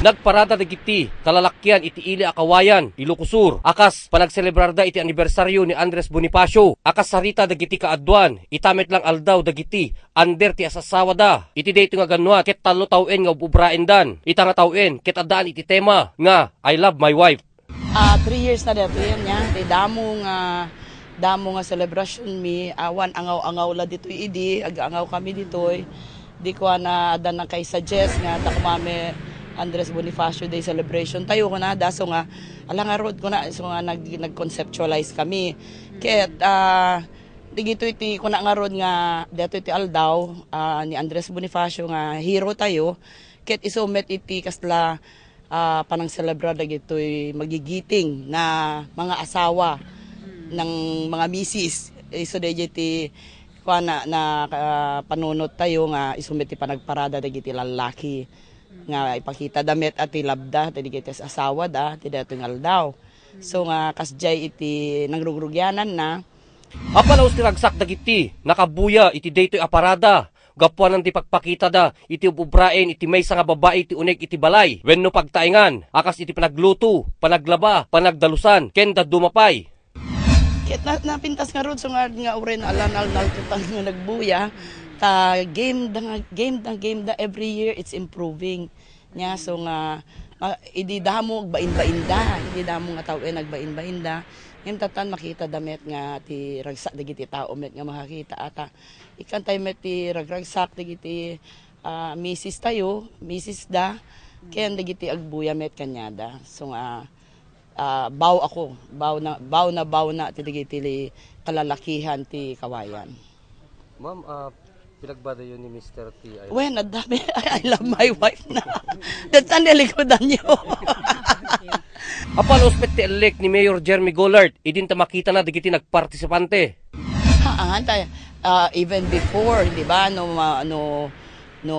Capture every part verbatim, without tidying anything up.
Nagparada dagiti kalalakian iti ili a Kawayan, Ilocos Sur, a kas panagselebrarda iti anibersaryo ni Andres Bonifacio, a kas sarita dagiti kaaduan, ita met lang aldaw dagiti under ti asasawada. Iti daytoy nga gannuat, ket tallo tawen nga ub-ubraendan. Ita nga tawen, ket addaan iti tema nga I Love My Wife. Ah, three years na daytoy, nia. Ti damo nga, damo nga celebration mi, awan angaw-angaw la ditoy idi, ag-angaw kami ditoy. Di ko na adda nakay-suggest nga ta kumame Andres Bonifacio Day celebration tayo, kuna da, so nga, ala ngarud, kuna, so nga, nag-, nag-conceptualize kami. Ket, ah, digito iti, kuna ngarud nga, dito iti aldaw, ah, ni Andres Bonifacio nga hero tayo, ket isu met iti kasla ah, panangselebrar dagitoy magigiting na mga asawa ng mga misis. Isu dayjay ti kuana na, ah, panunot tayo nga isu met ti panagparada dagiti lallaki nga ipakita da met a ti labda dagiti asawada ti daytoy nga aldaw. So nga kasjay iti nangrugrugianan na. Apalaus ti ragsak dagiti nakabuya iti daytoy a parada. Gapuanan ti pagpakitada iti ub-ubraen iti maysa nga babai ti uneg iti balay wenno pagtaengan a kas iti panagluto, panaglaba, panagdalusan, ken dadduma pay. Ket na, napintas ngarud, so nga, nga uray na ala nalnaltutan nga nagbuya, ta game da nga, game da, game da, every year it's improving. Nia, so nga, ma-, idi damo agbainbainda, idi damo nga tawen agbainbainda. Ngem tattan makita da met nga ti ragsak dagiti tao met nga makakita ata. Ikkantay met ti ragragsak dagiti, ah, misis tayo, misis da, ken dagiti agbuya met kaniada. So nga, ah, bao ako, bao na, bao na, bao na ti dagiti li-, kalalakihan ti Kawayan. Ma'am, ah, pinagbadayo ni Mister T I. Wen, adda mi, I love my wife na. Datan nilikudan niyo. Apalaus met ti elect ni Mayor Jeremy Gollard, idin ta makitana dagiti nagpartisipante. Haan, ta, ah, even before, di ba, no, ma-, no, no,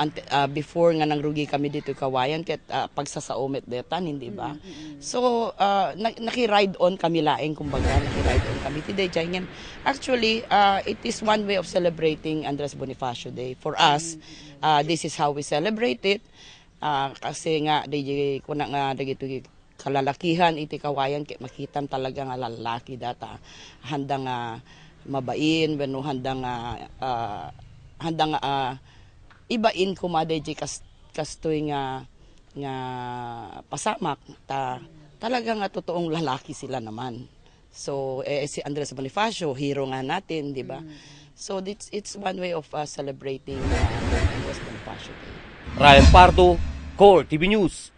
ante-, ah, before nga nangrugi kami dito Kawayan, ket, ah, pagsasao met detan, hindi ba? So, ah, na-, naki-ride on kami laeng, kumbaga, naki-ride on kami ti dayjay. Ngem, actually, ah, it is one way of celebrating Andres Bonifacio Day. For us, ah, this is how we celebrate it. Ah, kasi nga, di, di, kuna nga, dagiti kalalakihan iti Kawayan, ket makitam talaga nga lalaki data. Handa nga mabain, wenno handa nga, ah, handa nga, ah, ibain kuma dayjay kas-, kastoy nga, nga pasamak, ta talaga nga totoong lalaki sila naman. So, eh, si Andres Bonifacio, hero nga natin, di ba? So, it's, it's one way of, uh, celebrating, uh, Andres Bonifacio Day. Ryan Pardo, Core T V News.